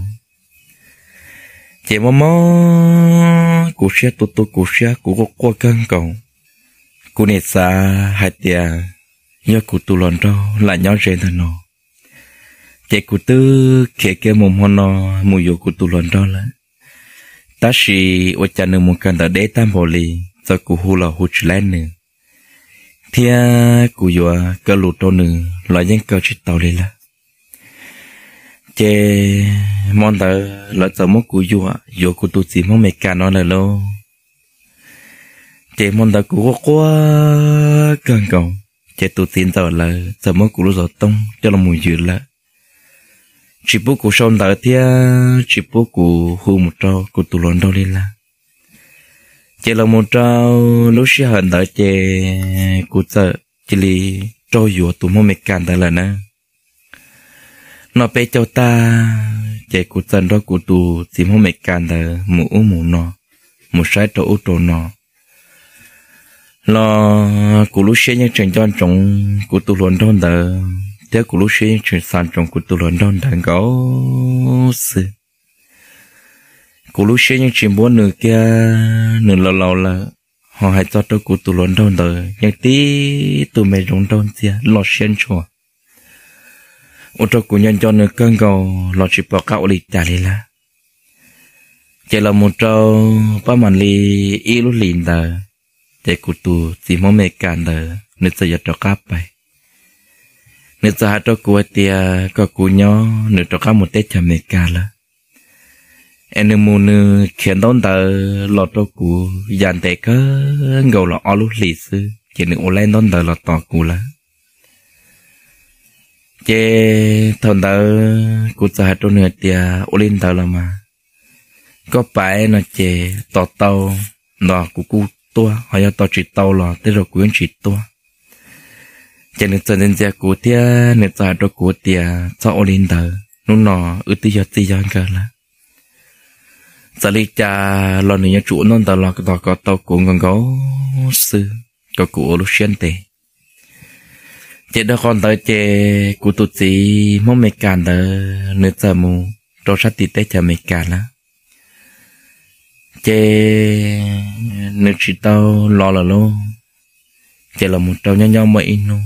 Ces mob mob kuv siab, tu tu kuv siab, kuv quaj quaj kawg nkaus. Kuv niam xav hais tias yog kuv tus hluas nraug lam nyob ze ntawm no, ces kuv twb khiav kiag mus hmo no mus yuav kuv tus hluas nraug lawm. Tab sis ua cas nws mus kawm ntawv deb tag npaum li, txawm kuv hu los hu tsis laib nws, thiab kuv yuav kaw lus rau nws los yeej kaw tsis tau li lawm. Ces hmo ntawd lawv txawm muab kuv yuam yuav kuv tus txiv Hmoob Meskas no lawm lauj. Ces hmo ntawd kuv quaj quaj kawg nkaus, ces tus txiv ntxawm lawv txawm muab kuv lub xov tooj coj los mus ywm lawm, tsis pub kuv sau ntawv thiab tsis pub kuv hu mus rau kuv tus hluas nraug li lawm. Ces los mus rau lub sij hawm ntawd ces kuv txawm cia li raug yuav tus Hmoob Meskas ntawd lawm na. Noj peb caug tag, ces kuv txawm nrog kuv tus txiv Hmoob Meskas ntawd mus ub mus no, mus saib rau ub rau no. Los kuv lub siab yeej tseem nco ntsoov kuv tus hluas nraug ntawd thiab kuv lub siab yeej tseem xav ntsoov kuv tus hluas nraug ntawd nkaus xwb. Kuv lub siab yeej tsis npuab nws kiag, nws laus laus lawm, ho hais txog rau kuv tus hluas nraug ntawd yeej tib tug me zoo nraug ntxiag loj siab ntshua, ua rau kuv nco nco nws kawg nkaus los tsis pom qab ua li cas li lawm. Ces los mus rau pab mam li ib lub hlis ntawd, ces kuv tus txiv Hmoob Meskas ntawd nws txawm yuav rov qab pais. Nws txawm hais rau kuv hais tias kom kuv nyob, nws rov qab mus teb chaws Amelikas lawm. Es nws mus nws khiav ntaub ntawv los rau kuv yam ntev kawg nkaus los ob lub hlis xwb ces nws ua laib ntaub ntawv los tos kuv lawm. Ces thaum ntawd kuv txawm hais rau nws hais tias, ua li ntawd los mas koj pais no ces tos tau los kuv kuj tuaj, ho yog tos tsis tau los tej zaum kuv yeej tsis tuaj. Ces nws txawm ntxias ntxias kuv thiab nws txawm hais rau kuv tias, txhob ua li ntawd, hnub no wb twb yog txij yog nkawm lawm. Txawm li cas los nws yuav tsum ua ntaub ntawv los tos kom tau kuv nkaus nkaus xwb, kom kuv ua lub siab ntev. Ces dhau qhov ntawd ces kuv tus txiv Hmoob Amelikas ntawd nws txawm mus rau sab tim teb chaws Amelikas lawm. Ces nws tsis tau los lawm lauj. Ces los mus rau nyob nyob muaj ib hnub,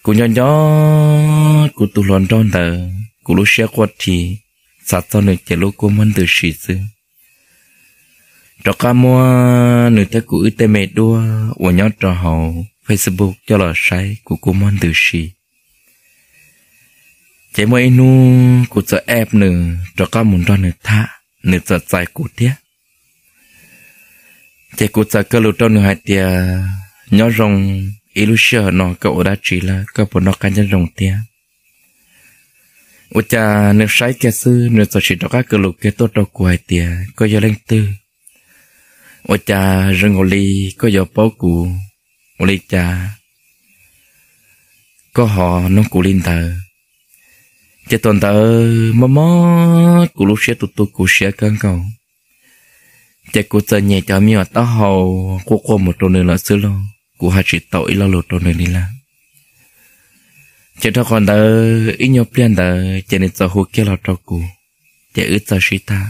kuv nyob nyob kuv tus hluas nraug ntawd kuv lub siab quaj dhi, xav txog nws ces lub kua muag ntws si xwb. Rov qab muab nws thiab kuv wb tej me duab uas nyob rau hauv Facebook coj los saib kuv kua muag ntws si. Ces muaj ib hnub kuv txawm add nws rov qab mus nrog nws tham, nws txawm txais kuv thiab. Ces kuv txawm kaw lus rau nws hais tias, nyob zoo, ib lub sij hawm no koj ua dab tsi lawm, koj puas noj qab nyob zoo thiab? Ua cas nws saib kiag xwb nws txawm sim rov qab kaw lus kiag tuaj rau kuv hais tias, koj yog leej twg? Ua cas zoo nkaus li koj yuav paub kuv? Ua li cas koj ho nug kuv li ntawd? Ces thaum ntawd mob mob kuv lub siab, tu tu kuv siab kawg nkaus. Ces kuv txawm nyem cov me nyuam taub hau quaj quaj mus rau nws lawm xwb lauj, kuv hais tsis tau ib lo lus rau nws li lawm. Ces dhau qhov ntawd ib nyuag pliag ntawd ces nws txawm hu kiag los rau kuv, ces wb txawm sib tham.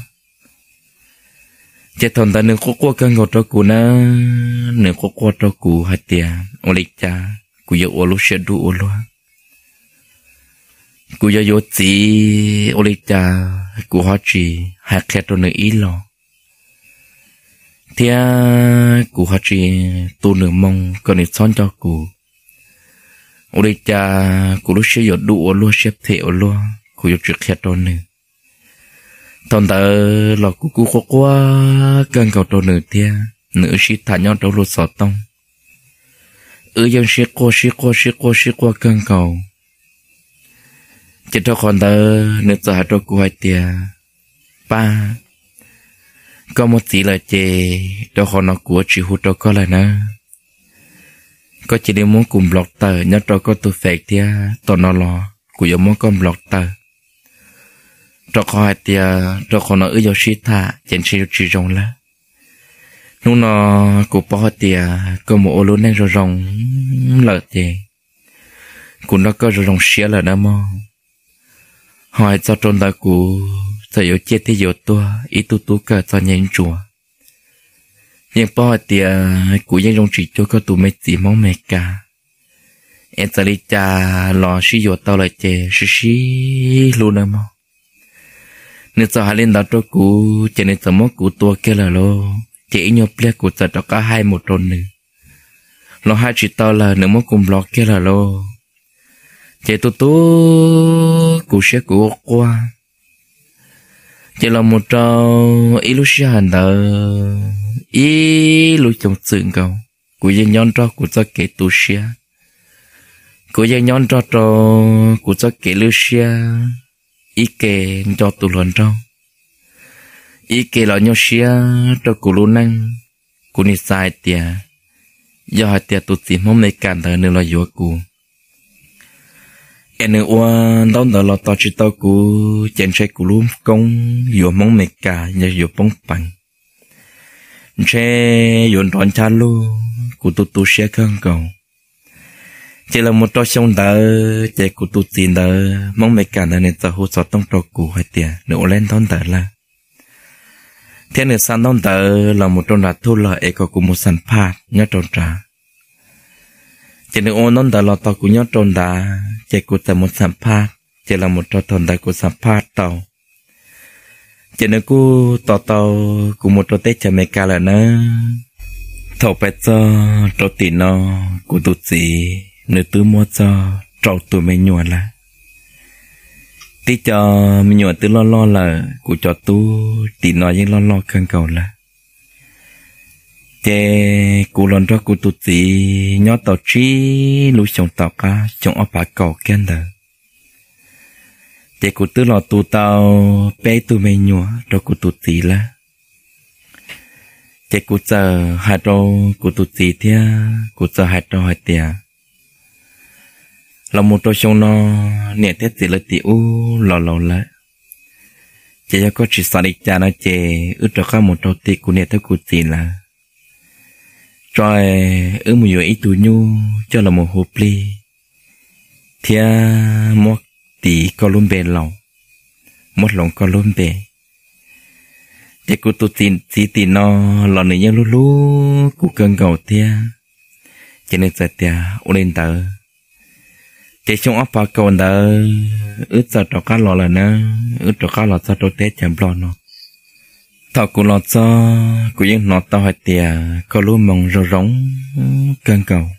Ces thaum ntawd nws quaj quaj kawg nkaus rau kuv na, nws quaj quaj rau kuv hais tias ua li cas kuv yuav ua lub siab dub ua luaj, kuv yuav yuav txiv ua li cas kuv ho tsis hais qhia rau nws ib los, thiab kuv ho tsis tu nws moo kom nws txhob nco kuv. Ua li cas kuv lub siab yuav dub ua luaj, siab phem ua luaj, kuv yuav tsis qhia rau nws. Thaum ntawd los kuv kuj quaj quaj kawg nkaus rau nws thiab nws wb sib tham nyob rau lub xov tooj. Wb yeej sib quaj sib quaj sib quaj sib quaj kawg nkaus. Ces rau qhov ntawd nws txawm hais rau kuv hais tias, Paj, koj muaj txiv lawm ces rau qhov no kuv tsis hu rau koj lawm na. Koj cia li muab kuv block tawm nyob rau koj tus Face thiab, tom no los kuv yuav muab koj block tawm. Rau qhov hais tias rau qhov no wb yuav sib tham ces ntshe yuav tsis zoo lawm. Hnub no kuv paub hais tias koj mus ua lub neej zoo zoo lawm ces kuv nrog koj zoo zoo siab lawm na mog. Ho hais txog rau ntawd kuv txawm yuav ciaj thiab yuav tuag ib tug tub kawm txom nyem ntsuav, yeej paub hais tias kuv yeej zoo tsis cuag koj tus me txiv Hmoob Amelikas. Es txawm li cas los sib yuav tau lawm ces sib sib hlub nawb mog. Nws txawm hais li ntawd rau kuv ces nws txawm muab kuv tua kiag lawm lauj. Ces ib nyuag pliag kuv txawm rov qab hais mus rau nws los hais tsis tau lawm, nws muab kuv block kiag lawm lauj. Ces tu tu kuv siab kuv ua quaj. Ces los mus rau ib lub sij hawm ntawd ib lub xyoo txwm nkaus, kuv yeej nyob nrog kuv txoj kev tu siab, kuv yeej nyob nrog rau kuv txoj kev lwj siab, ib ke nco tus hluas nraug, ib ke los nyuaj siab rau kuv lub neej. Kuv nim xav hais tias yog hais tias tus txiv Hmoob Amelikas ntawd nws los yuav kuv es nws ua ntaub ntawv los tos tsis tau kuv ces ntshe kuv lub koob yuav Hmoob Amelikas yog yuav poob peev, ntshe yuav nrov ncha lug. Kuv tu tu siab kawg nkaus. Ces los mus rau xyoo ntawd ces kuv tus txiv ntawd Hmoob Amelikas ntawd nws txawm hu xov tooj rau kuv hais tias nws ua lub ntaub ntawv lawm, thiab nws xa ntaub ntawv los mus rau nram thuj lawm es kom kuv mus xam phaj nyob rau nrad. Ces nws ua ntaub ntawv los tos kuv nyob rau nrad ces kuv txawm mus xam phaj. Ces los mus rau thaum ntawd kuv xam phaj tau, ces nws kuj tos tau kuv mus rau teb chaws Amelikas lawm nawb. Thaum pais txog rau tim no, kuv tus txiv nws twb muaj txog rau tus me nyuam lawm. Tib co me nyuam twb loj loj lawm, kuv cov tub tim no yeej loj loj kawg nkaus lawm. Ces kuv los nrog kuv tus txiv nyob tau tsib lub xyoo tom qab xyoo ob phav kaum kiag ntawd, ces kuv twb los tu tau peb tug me nyuam rau kuv tus txiv lawm. Ces kuv txawm hais rau kuv tus txiv thiab kuv txawm hais rau hais tias, los mus rau xyoo no niam thiab txiv lawv tim ub los laus lawm, ces yog koj tsis xav li cas no ces wb rov qab mus rau tim kuv niam thiab kuv txiv lawv tso, wb mus yuav ib tug nyuj coj los mus hu plig thiab muab tis koj lub npe laus, muab hloov koj lub npe. Ces kuv tus txiv tim no los nws yeej hlub hlub kuv kawg nkaus thiab, ces nws txawm tias ua li ntawd. Ces xyoo ob phav kaum ntawd wb txawm rov qab los lawm nawb, wb rov qab los txog rau teb chaws Nplog no. Thaum kuv los txog kuv yeej hnov tau hais tias koj lub moo zoo zoo kawg nkaus,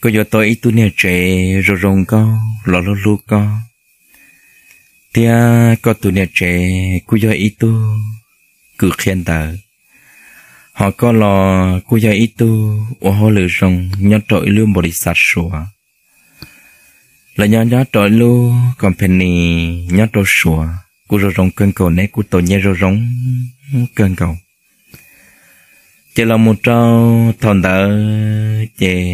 koj yuav tau ib tug niag tsev zoo zoo nkauj los hlub hlub koj, thiab koj tus niag tsev kuj yog ib tug kws qhia ntawv, hos koj los kuj yog ib tug ua hauj lwm zoo nyob rau ib lub npaus lis xav Suav, los nyob nyob rau ib lub company nyob rau Suav kuj zoo zoo kawg nkaus, neb kuj tau nyiaj zoo zoo kawg nkaus. Ces los mus rau thaum ntawd ces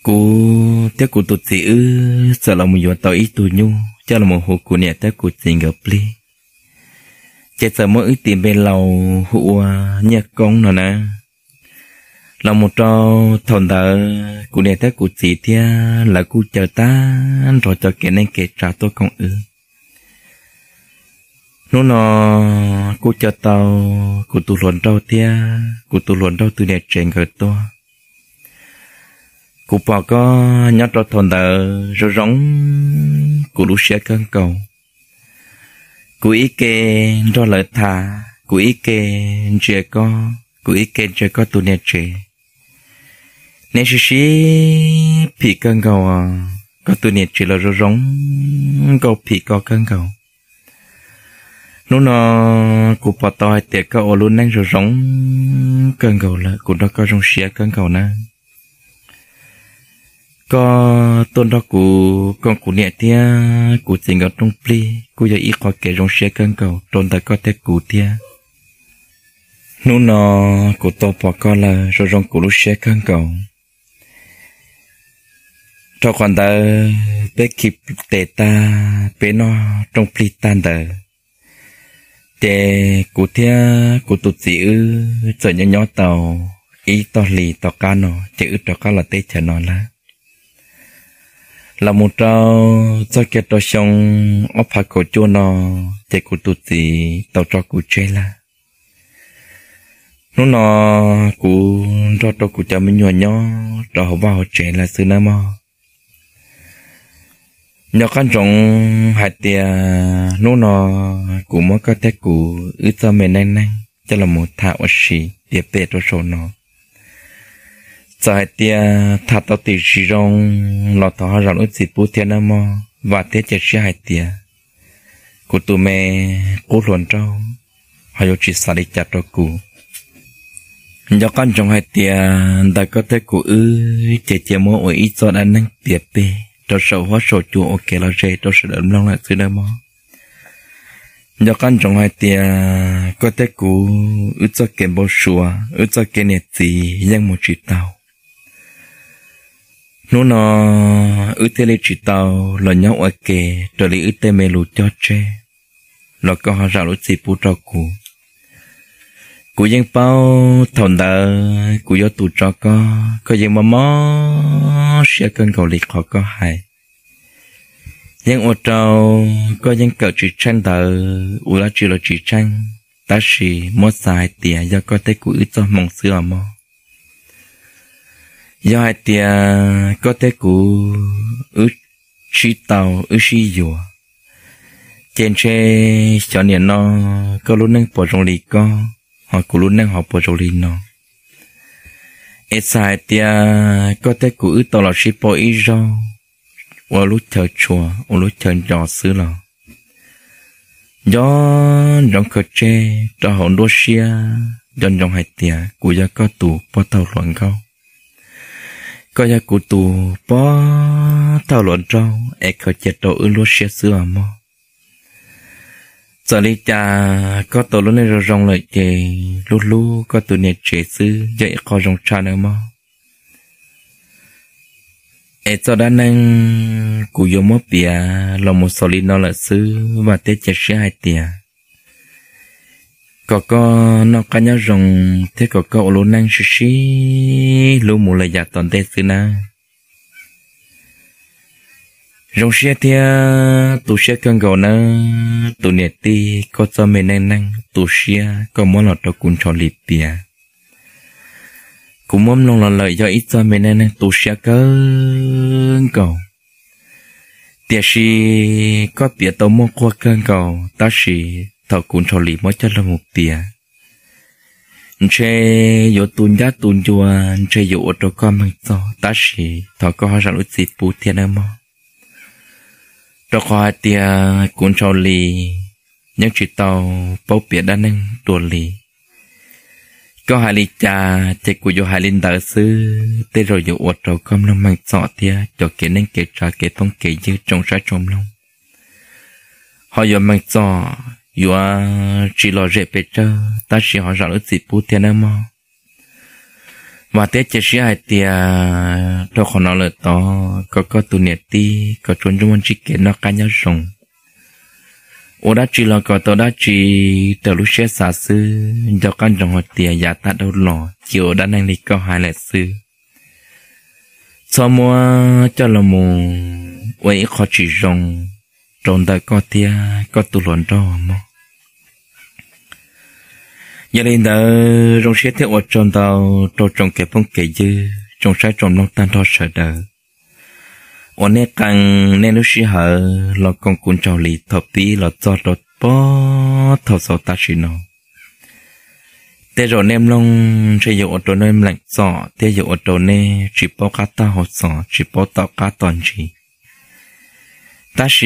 kuv thiab kuv tus txiv wb txawm los mus yuav tau ib tug nyuj coj los mus hu kuv niam thiab kuv txiv nkawd plig, ces txawm muab wb tis npe laus hu ua Nyiaj Koob no na. Los mus rau thaum ntawd kuv niam thiab kuv txiv thiab lawv kuj caw tag nrho cov kev neej kev tsav tuaj koom wb. Hnub no kuj caw tau kuv tus hluas nraug thiab kuv tus hluas nraug tus niam tsev nkawd tuaj. Kuv pom koj nyob rau thaum ntawd zoo zoo kuv lub siab kawg nkaus. Kuv ib ke nrog lawv tham, kuv ib ke ntsia koj, kuv ib ke ntsia koj tus niam tsev. Neb sib sib phim kawg nkaus, koj tus niam tsev los zoo zoo nkauj phim koj kawg nkaus. Hnub no kuv pom tau hais tias koj ua lub neej zoo zoo kawg nkaus lawm, kuv nrog koj zoo siab kawg nkaus na. Koj tuaj nrog kuv koom kuv niam thiab kuv txiv nkawd rooj plig kuj yog ib qho kev zoo siab kawg nkaus rau ntawm koj thiab kuv thiab. Hnub no kuv tau pom koj lawm zoo zoo kuv lub siab kawg nkaus. Rau qhov ntawd peb khi tes tag peb noj rooj plig tag ntawd, ces kuv thiab kuv tus txiv wb txawm nyob nyob tau ib tog hlis tom qab no ces wb rov qab los teb chaws no lawm. Los mus rau txog kiag rau xyoo ob phav kaum cuaj no, ces kuv tus txiv tau tso kuv tseg lawm. Hnub no kuv nrog rau kuv cov me nyuam nyob rau hauv vaj hauv tsev lawm xwb nawb mog. Nco qab ntsoov hais tias hnub no kuv muab koj thiab kuv wb txoj me neej neeg coj los mus tham ua si tiav pem rau saum no. Txawm hais tias tham tau tim tsis zoo los thov ho zam lub txim pub thiab nawb mog. Vam thiab cia siab hais tias kuv tus me qub hluas nraug ho yuav tsis xav li cas rau kuv. Nco qab ntsoov hais tias ntawm koj thiab kuv wb ces cia muab ua ib txoj dab neeg tiav pem rau saum huab saum cua ua kev lom zem rau sawv daws mloog lawm xwb nawb mog. Nco qab ntsoov hais tias koj thiab kuv wb txoj kev npau suav, wb txoj kev niam txiv yeej mus tsis tau. Hnub no wb thiaj li tsis tau los nyob ua ke raws li wb tej me lus cog tseg, los koj ho zam lub txim pub rau kuv. Kuv yeej paub thaum ntawd kuv yuav tus tso koj, koj yeej mob mob siab kawg nkaus li qhov koj hais. Yeej ua rau koj yeej kawm tsis tsheej ntawv ua dab tsi los tsis tsheej, tab sis muab xav hais tias yog koj thiab kuv wb txoj hmoo xwb os mog. Yog hais tias koj thiab kuv wb sib tau wb sib yuav, ces ntshe xyov niam no koj lub neej puas zoo li koj, ho kuv lub neej ho puas zoo li no. Es xav hais tias koj thiab kuv wb tau los sib pauj ib zaug ua lub chaw tshua ua lub chaw nco xwb los nco ntsoov khaws tseg rau hauv nruab siab nco ntsoov hais tias kuv yog koj tus pog thaum hluas nkauj, koj yog kuv tus pog thaum hluas nraug es khaws cia rau wb lub siab xwb os mog. Txawm li cas koj tau lub neej zoo zoo lawm ces hlub hlub koj tus niam tsev xwb yog ib qho zoo tshaj nawb mog. Es txoj dab neeg kuv yuav muab piav los mus xaus li no lawm xwb, vam thiab cia siab hais tias kom koj noj qab nyob zoo thiab kom koj ua lub neej sib sib hlub mus lawm yav tom ntej xwb nawb. Zoo siab thiab tu siab kawg nkaus nawb tus niam tij, koj txoj me neej neeg tu siab koj muab los rau kuv Ntshaus Lis piav. Kuv muab mloog los lawm yog ib txoj me neej neeg tu siab kawg nkaus. Tiam sis koj piav tau muaj quag kawg nkaus, tab sis thaum kuv Ntshaus Lis muab coj los mus piav, ntshe yuav tu ncab tu ncua, ntshe yuav ua rau koj meeg txog, tab sis thov koj ho zam lub txim pub thiab nawb mog. Rau qhov hais tias kuv Ntshaus Lis yeej tsis tau paub piav dab neeg dua li. Koj hais li cas ces kuv yuav hais li ntawd xwb, tej zaum yuav ua rau koj mloog meeg txom thiab cov kev neej kev tsav kev phooj kev ywg tsoom saib tsoom mloog ho yuav meeg txom, yuav tsis lom zem pes tsawg, tab sis ho zam lub txim pub thiab nawb mog. Vam thiab cia siab hais tias rau qhov no lawm tod kom koj tus niam tij kom tsuas ntsuj muaj ntsib kev noj qab nyob zoo, ua dab tsi los kom tau dab tsi raws lub siab xav xwb, nco qab ntsoov hais tias yav tag dhau los cia ua dab neeg li koj hais lawm xwb. Txhob muab coj los mus ua ib qho tsis zoo rau ntawm koj thiab koj tus hluas nraug mog. Yog li ntawd zoo siab thiab ua tsaug ntau rau tsoom kev phooj kev ywg tsoom saib tsoom mloog tag nrho sawv daws uas nej qee nej lub sij hawm los koom kuv Ntshaus Lis thaum pib los txog rau pog thaum xaus tam sim no. Tej zaum nej mloog ntshe yuav ua rau nej meeg txom thiab yuav ua rau nej tsis paub qab tag hauv txos, tsis paub tom qab tom ntsis. Tab sis